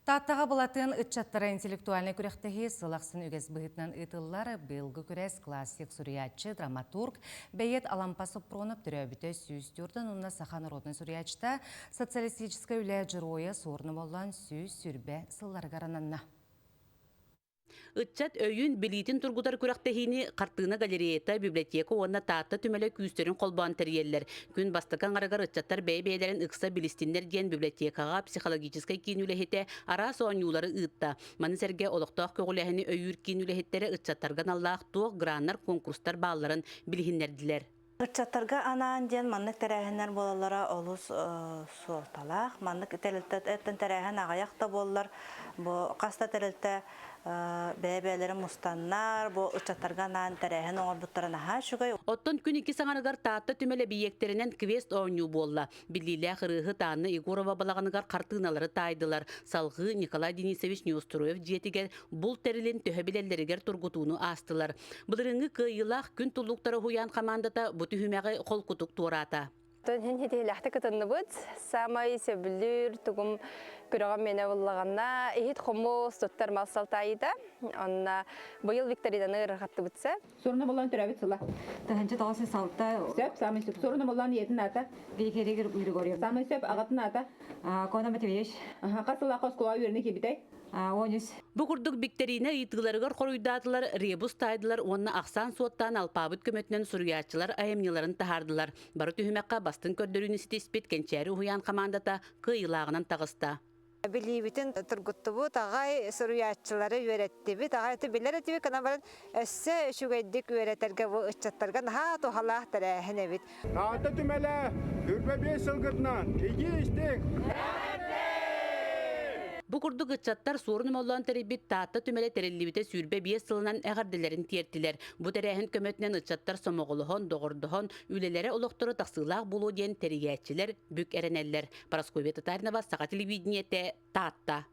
Тааттаҕа Былатыан ыччаттара интеллектуальнай күрэхтэһии сыл ахсын үгэс быһыытынан ыытыллар. Быйылгы күрэс классик суруйааччы, драматург, бэйиэт Алампа Соппуруонап төрөөбүтэ 104 уонна саха народнай суруйааччыта, социалистическай үлэ дьоруойа Суорун Омоллоон 120 сылларыгар ананна. Ыччат өйүн, билиитин тургутар күрэхтэһиини хартыына галереята, библиотека уонна Таатта түмэлэ күүстэрин холбоон тэрийэллэр. Күн бастакы аҥарыгар ыччаттар бэйэ-бэйэлэрин ыкса билистиннэр диэн библиотекаҕа психологическай киин үлэһитэ араас оонньуулары ыытта. Маны сэргэ олохтоох көҕүлээһини өйүүр киин үлэһиттэрэ ыччаттарга аналлаах туох граннар, конкурстар баалларын билиһиннэрдилэр. Ыччаттарга анаан диэн маннык тэрээһиннэр буолаллара олус суолталаах. Маннык тэрилтэттэн тэрээһин аҕыйах да буоллар, бу хас да тэрилтэ бэйэ-бэйэлэрин мустаннар, бу ыччаттарга анаан тэрээһин оҥорбуттара наһаа үчүгэй. Оттон күн иккис аҥарыгар Таатта түмэл эбийиэктэринэн квест оонньуу буолла. Биллиилээх ырыаһыт Анна Егорова балаҕаныгар хартыыналары таайдылар. Салҕыы Николай Денисович Неустроев дьиэтигэр булт тэрилин төһө билэллэригэр тургутууну аастылар. Былырыыҥҥы кыайыылаах күн туллуктара уһуйаан хамаандата бу түһүмэҕи холкутук туораата. Тон хитиилээхтик кытынныбыт. Саамай сөбүлүүр тугум күрэҕим миэнэ буллаҕына иһит хомус туттар мал салтаайыта. Онно быйыл викторинаны ырыхаттыбытса. Суруна боллон төрөөбүт сыла. 1906. Сөп, самый сөп. Суруна боллон ийэтин аата? Григорий Григорьевна. Самый сөп, аҕатын аата? Кона Матвеевич. Хас сыллаах оскуола үөрэнэ киирбитэй? 13. Бу курдук биктэриинэ ыйытыыларыгар хоруйдаатылар, ребус таайдылар уонна ахсаан суоттаан алпаабыт көмөтүнэн суруйааччылар айымньыларын таһаардылар. Бары түһүмэххэ бастыҥ көрдөрүүнү ситиспит Кэнчээри уһуйаан хамаандата кыайыылааҕынан таҕыста. Билиибитин тургуттубут, аҕай суруйааччылары үөрэттибит, аҕай билэр этибит, гынан баран өссө үчүгэйдик үөрэтэргэ бу ыччаттарга наһаа туһалаах тэрээһин эбит. Таатта түмэлэ 25 сылгытынан игии истиҥ! Бу курдук ыччаттар Суорун Омоллоон тэрийбит Таатта түмэлэ тэриллибитэ 25 сылынан эҕэрдэлэрин тиэртилэр. Бу тэрээһин көмөтүнэн ыччаттар сомоҕолоһон, доҕордоһон, үлэлэрэ олохторо тахсыылаах буолуо диэн тэрийээччилэр бүк эрэнэллэр. Парасковья Татаринова, Саха телевидениетэ, Таатта.